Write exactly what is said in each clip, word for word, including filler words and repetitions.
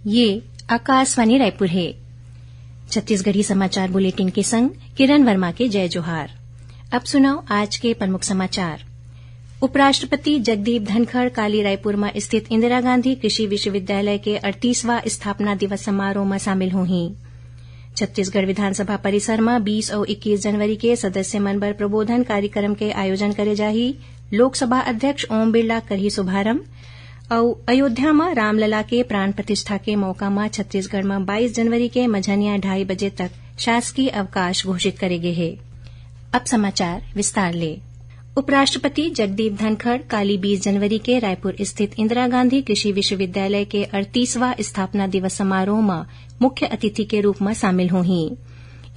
ये आकाशवाणी रायपुर हे। छत्तीसगढ़ी समाचार बुलेटिन के संग किरण वर्मा के जय जोहार। अब सुनव आज के प्रमुख समाचार। उपराष्ट्रपति जगदीप धनखड़ काली रायपुर म स्थित इंदिरा गांधी कृषि विश्वविद्यालय के अड़तीसवाँ स्थापना दिवस समारोह म शामिल होही। छत्तीसगढ़ विधानसभा परिसर म बीस अउ इक्कीस जनवरी के सदस्य मन बर प्रबोधन कार्यक्रम के आयोजन करे जाही। लोकसभा अध्यक्ष ओम बिरला करही शुभारंभ। अउ अयोध्या म रामलला के प्राण प्रतिष्ठा के मौका म छत्तीसगढ़ म बाईस जनवरी के मझनिया ढाई बजे तक शासकीय अवकाश घोषित करे गे हे। अब समाचार विस्तार ले। उपराष्ट्रपति जगदीप धनखड़ काली बीस जनवरी के रायपुर स्थित इंदिरा गांधी कृषि विश्वविद्यालय के अड़तीसवाँ स्थापना दिवस समारोह म मुख्य अतिथि के रूप म शामिल होही।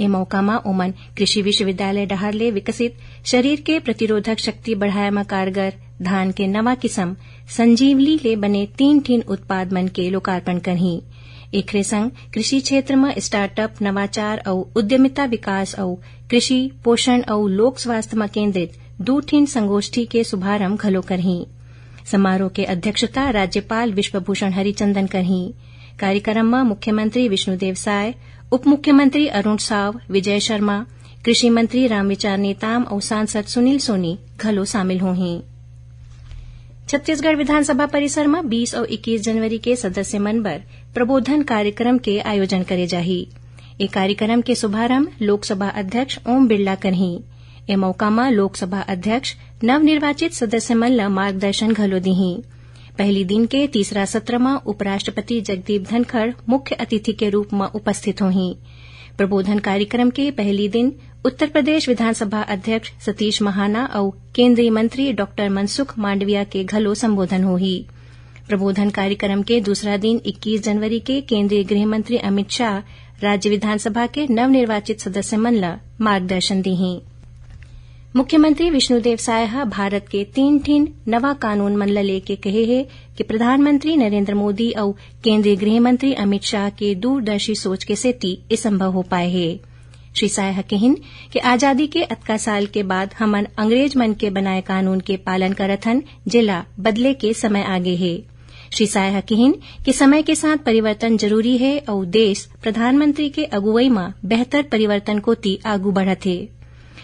ए मौका म ओमन कृषि विश्वविद्यालय डहार ले विकसित शरीर के प्रतिरोधक शक्ति बढ़ाए म कारगर धान के नवा किसम संजीवली ले बने तीन ठिन उत्पाद मन के लोकार्पण करही। एखरे संग कृषि क्षेत्र म स्टार्टअप, नवाचार अउ उद्यमिता विकास अउ कृषि, पोषण अउ लोक स्वास्थ्य म केंद्रित दू ठिन संगोष्ठी के शुभारंभ घलो करही। समारोह के अध्यक्षता राज्यपाल विश्वभूषण हरिचंदन करही। कार्यक्रम म मुख्यमंत्री विष्णुदेव साय, उप मुख्यमंत्री अरुण साव, विजय शर्मा, कृषि मंत्री रामविचार नेताम अउ सांसद सुनील सोनी घलो शामिल होही। छत्तीसगढ़ विधानसभा परिसर म बीस अउ इक्कीस जनवरी के सदस्य मन बर प्रबोधन कार्यक्रम के आयोजन करे जाही। ए कार्यक्रम के शुभारंभ लोकसभा अध्यक्ष ओम बिरला करही। ए मौका म लोकसभा अध्यक्ष नवनिर्वाचित सदस्य मन ल मार्गदर्शन घलो दीही। पहली दिन के तीसरा सत्र म उपराष्ट्रपति जगदीप धनखड़ मुख्य अतिथि के रूप म उपस्थित होही। प्रबोधन कार्यक्रम के पहली दिन उत्तर प्रदेश विधानसभा अध्यक्ष सतीश महाना अउ केंद्रीय मंत्री डॉक्टर मनसुख मांडविया के घलो संबोधन होही। प्रबोधन कार्यक्रम के दूसरा दिन इक्कीस जनवरी के केंद्रीय गृह मंत्री अमित शाह राज्य विधानसभा के नवनिर्वाचित सदस्य मन ल मार्गदर्शन दीही। मुख्यमंत्री विष्णुदेव साय ह भारत के तीन ठिन नवा कानून मन ल लेके कहे हे कि प्रधानमंत्री नरेंद्र मोदी अउ केंद्रीय गृह मंत्री अमित शाह के दूरदर्शी सोच के सेती ए संभव हो पाए हे। श्री साय ह किहिन कि आजादी के अतका साल के बाद हमन अंग्रेज मन के बनाए कानून के पालन करत हन, जेला बदले के समय आ गे हे। श्री साय ह किहिन कि समय के साथ परिवर्तन जरूरी हे अउ देश प्रधानमंत्री के अगुवई म बेहतर परिवर्तन कोति आगू बढ़त हे।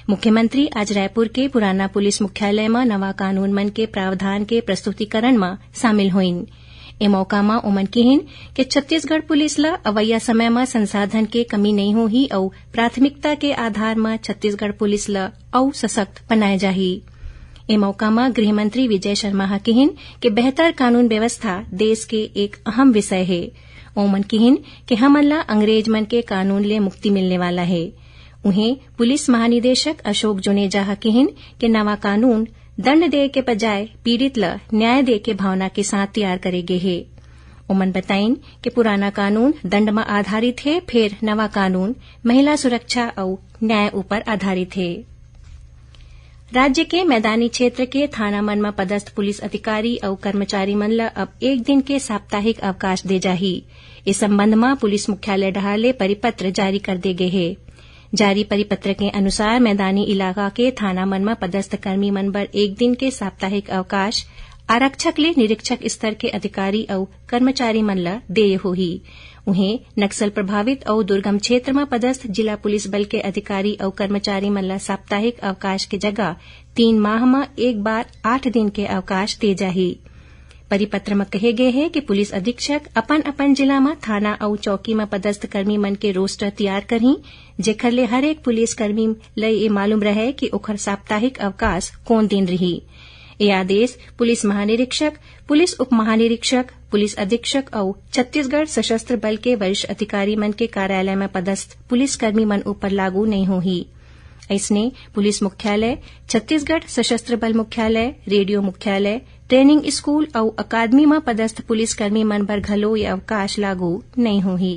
मुख्यमंत्री आज रायपुर के पुराना पुलिस मुख्यालय म नवा कानून मन के प्रावधान के प्रस्तुतिकरण म शामिल होइन। ए मौका म ओमन किहिन कि छत्तीसगढ़ पुलिस ल अवइया समय म संसाधन के कमी नइ होही अउ प्राथमिकता के आधार म छत्तीसगढ़ पुलिस ल अउ सशक्त बनाए जाही। ए मौका म गृह मंत्री विजय शर्मा ह किहिन कि बेहतर कानून व्यवस्था देश के एक अहम विषय हे। ओमन किहिन कि हमन ल अंग्रेज मन के कानून ले मुक्ति मिलने वाला हे। उहें, पुलिस महानिदेशक अशोक जुनेजा ह किहिन कि नवा कानून दंड देय के बजाय पीड़ित ल न्याय देय के भावना के साथ तैयार करे गे हे। ओमन बताइन कि पुराना कानून दंड म आधारित हे, फेर नवा कानून महिला सुरक्षा अउ न्याय ऊपर आधारित हे। राज्य के मैदानी क्षेत्र के थाना मन म पदस्थ पुलिस अधिकारी अउ कर्मचारी मन ल अब एक दिन के साप्ताहिक अवकाश दे जाही। इस संबंध म पुलिस मुख्यालय डहार ले परिपत्र जारी कर दे गे हे। जारी परिपत्र के अनुसार, मैदानी इलाका के थाना मन म पदस्थ कर्मी मन बर एक दिन के साप्ताहिक अवकाश आरक्षक ले निरीक्षक स्तर के अधिकारी अउ कर्मचारी मन ल देय होही। उहें, नक्सल प्रभावित अउ दुर्गम क्षेत्र म पदस्थ जिला पुलिस बल के अधिकारी अउ कर्मचारी मन ल साप्ताहिक अवकाश के जगह तीन माह म एक बार आठ दिन के अवकाश दे जाही। परिपत्र म कहे गे हे कि पुलिस अधीक्षक अपन-अपन जिला म थाना अउ चौकी म पदस्थ कर्मी मन के रोस्टर तैयार करही, जेखर ले हर एक पुलिस कर्मी ल ये मालूम रहय कि ओखर साप्ताहिक अवकाश कोन दिन रिही। ये आदेश पुलिस महानिरीक्षक, पुलिस उप महानिरीक्षक, पुलिस अधीक्षक अउ छत्तीसगढ़ सशस्त्र बल के वरिष्ठ अधिकारी मन के कार्यालय म पदस्थ पुलिस कर्मी मन ऊपर लागू नइ होही। अइसने, पुलिस मुख्यालय, छत्तीसगढ़ सशस्त्र बल मुख्यालय, रेडियो मुख्यालय, ट्रेनिंग स्कूल अउ अकादमी म पदस्थ पुलिसकर्मी मन बर घलो ये अवकाश लागू नइ होही।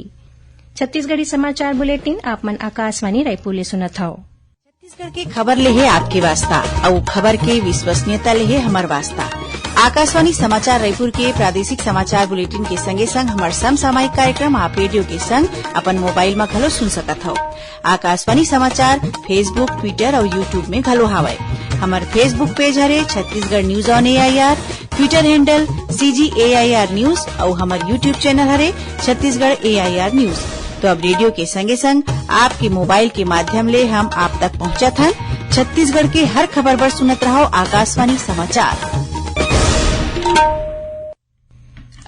छत्तीसगढ़ी समाचार बुलेटिन आप मन आकाशवाणी रायपुर ले सुनत हव। छत्तीसगढ़ के खबर ले हे आपके वास्ता, अउ खबर के विश्वसनीयता ले हे हमर वास्ता। आकाशवाणी समाचार रायपुर के प्रादेशिक समाचार बुलेटिन के संगे संग हमर समसामयिक कार्यक्रम आप रेडियो के संग अपन मोबाइल म घलो सुन सकत हव। आकाशवाणी समाचार Facebook, Twitter अउ YouTube में घलो हावय। हमर Facebook पेज हरे Chhattisgarh News on A I R। Twitter handle C G A I R News अउ हमर YouTube channel हरे Chhattisgarh A I R News। तो अब रेडियो के संगे संग आपके मोबाइल के माध्यम ले हम आप तक पहुंचत हन। छत्तीसगढ़ के हर खबर बर सुनत रहव आकाशवाणी समाचार।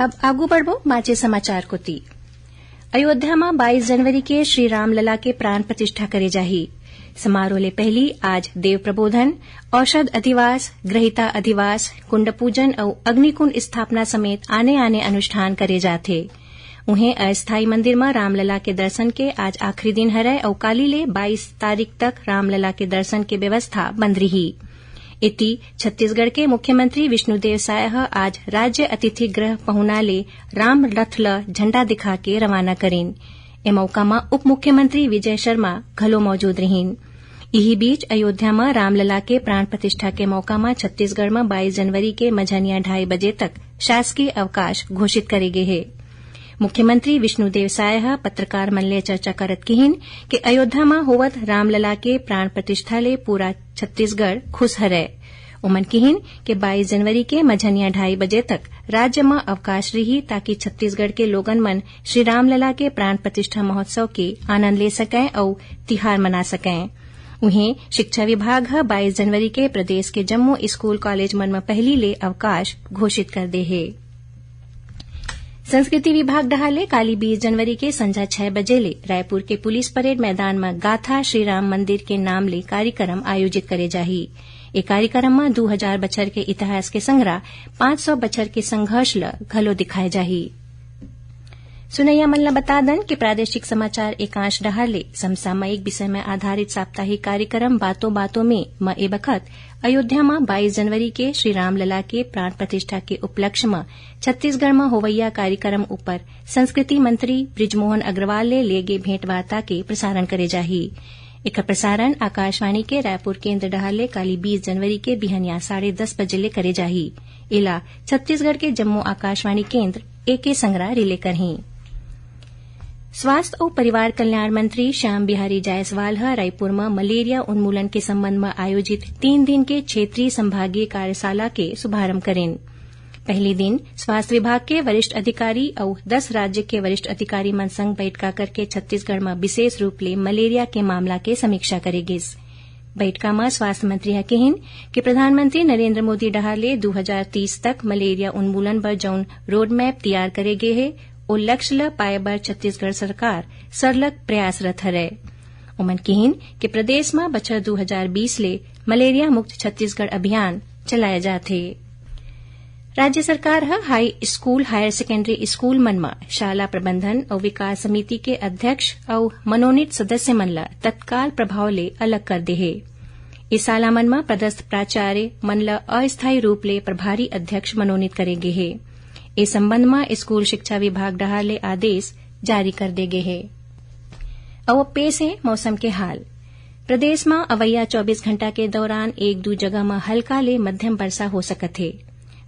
अब आगू बढ़बो बांचे समाचार कोति। अयोध्या म बाईस जनवरी के श्री रामलला के प्राण प्रतिष्ठा करे जाही। समारोह ले पहिली आज देव प्रबोधन, औषध अधिवास, ग्रहिता अधिवास, कुंड पूजन अउ अग्निकुंड स्थापना समेत आने-आने अनुष्ठान करे जाथे। उहें, अस्थायी मंदिर म रामलला के दर्शन के आज आखिरी दिन हरय अउ काली ले बाईस तारीख तक रामलला के दर्शन के व्यवस्था बंद रिही। एती, छत्तीसगढ़ के मुख्यमंत्री विष्णुदेव साय ह आज राज्य अतिथि गृह पहुना ले राम रथ ल झंडा दिखाके रवाना करिन। ए मौका म उप मुख्यमंत्री विजय शर्मा घलो मौजूद रिहीन। इही बीच, अयोध्या म रामलला के प्राण प्रतिष्ठा के मौका म छत्तीसगढ़ म बाईस जनवरी के मझनिया ढाई बजे तक शासकीय अवकाश घोषित करे गे हे। मुख्यमंत्री विष्णुदेव साय ह पत्रकार मन ले चर्चा करत किहिन कि अयोध्या म होवत रामलला के प्राण प्रतिष्ठा ले पूरा छत्तीसगढ़ खुश हरय। ओमन किहिन कि बाईस जनवरी के मझनिया ढाई बजे तक राज्य म अवकाश रिही, ताकि छत्तीसगढ़ के लोगन मन श्री रामलला के प्राण प्रतिष्ठा महोत्सव के आनंद ले सकंय अउ तिहार मना सकंय। उहें, शिक्षा विभाग ह बाईस जनवरी के प्रदेश के जम्मो स्कूल कॉलेज मन म पहिली ले अवकाश घोषित कर दे हे। संस्कृति विभाग डहार ले काली बीस जनवरी के संझा छह बजे ले रायपुर के पुलिस परेड मैदान म गाथा श्री राम मंदिर के नाम ले कार्यक्रम आयोजित करे जाही। ए कार्यक्रम म दू हजार बछर के इतिहास के संघरा पाँच सौ बछर के संघर्ष ल घलो दिखाए जाही। सुनइया मन ल बता दन कि प्रादेशिक समाचार एकांश डहार ले समसामयिक विषय म आधारित साप्ताहिक कार्यक्रम बातों बातों में म ए बखत अयोध्या म बाईस जनवरी के श्री रामलला के प्राण प्रतिष्ठा के उपलक्ष्य म छत्तीसगढ़ म होवइया कार्यक्रम ऊपर संस्कृति मंत्री बृजमोहन अग्रवाल ले लेगे भेंटवार्ता के प्रसारण करे जाही। एकर प्रसारण आकाशवाणी के रायपुर केंद्र डहार ले काली बीस जनवरी के बिहनिया साढ़े दस बजे ले करे जाही। एला छत्तीसगढ़ के जम्मो आकाशवाणी केंद्र एके संघरा रिले करहीं। स्वास्थ्य अउ परिवार कल्याण मंत्री श्याम बिहारी जायसवाल ह रायपुर म मलेरिया उन्मूलन के संबंध म आयोजित तीन दिन के क्षेत्रीय संभागीय कार्यशाला के शुभारंभ करिन। पहिली दिन स्वास्थ्य विभाग के वरिष्ठ अधिकारी अउ दस राज्य के वरिष्ठ अधिकारी मन संग बइठका करके छत्तीसगढ़ म विशेष रूप ले मलेरिया के मामला के समीक्षा करे गिस। बइठका म स्वास्थ्य मंत्री ह किहिन कि प्रधानमंत्री नरेंद्र मोदी डहार ले दू हजार तीस तक मलेरिया उन्मूलन बर जउन रोडमैप तियार करे गे हे, ओ लक्ष्य ल पाए बर छत्तीसगढ़ सरकार सरलग प्रयासरत हरय। ओमन किहिन कि प्रदेश म बछर दू हजार बीस ले मलेरिया मुक्त छत्तीसगढ़ अभियान चलाए जात हे। राज्य सरकार ह high school, higher secondary school मन म शाला प्रबंधन अउ विकास समिति के अध्यक्ष अउ मनोनीत सदस्य मन ल तत्काल प्रभाव ले अलग कर दे हे। ए शाला मन म पदस्थ प्राचार्य मन ल अस्थायी रूप ले प्रभारी अध्यक्ष मनोनीत करे गे हे। ए संबंध म स्कूल शिक्षा विभाग डहार ले आदेश जारी कर दे गे हे। अउ अब पेश हे मौसम के हाल। प्रदेश म अवइया चौबीस घंटा के दौरान एक दू जगह म हल्का ले मध्यम वर्षा हो सकत हे।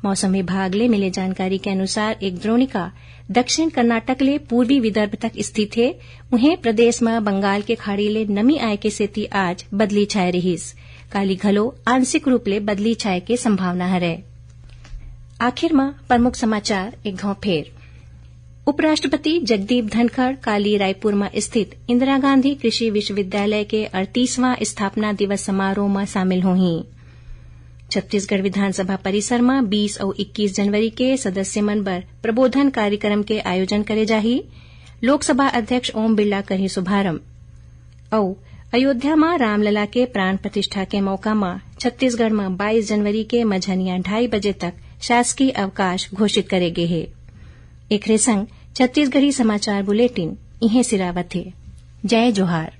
मौसम विभाग ले मिले जानकारी के अनुसार, एक द्रोणिका दक्षिण कर्नाटक ले पूर्वी विदर्भ तक स्थित हे। उहें, प्रदेश म बंगाल के खाड़ी ले नमी आए के सेती आज बदली छाए रिहिस। काली घलो आंशिक रूप ले बदली छाए के संभावना हरय। आखिर म प्रमुख समाचार एक घांव फेर। उपराष्ट्रपति जगदीप धनखड़ काली रायपुर म स्थित इंदिरा गांधी कृषि विश्वविद्यालय के अड़तीसवां स्थापना दिवस समारोह म शामिल होही। छत्तीसगढ़ विधानसभा परिसर म बीस अउ इक्कीस जनवरी के सदस्य मन बर प्रबोधन कार्यक्रम के आयोजन करे जाही। लोकसभा अध्यक्ष ओम बिरला करही शुभारंभ। अउ अयोध्या म रामलला के प्राण प्रतिष्ठा के मौका म छत्तीसगढ़ म बाईस जनवरी के मझनिया ढाई बजे तक शासकीय अवकाश घोषित करे गे हे। एखरे संग छत्तीसगढ़ी समाचार बुलेटिन इहें सिरावत हे। जय जोहार।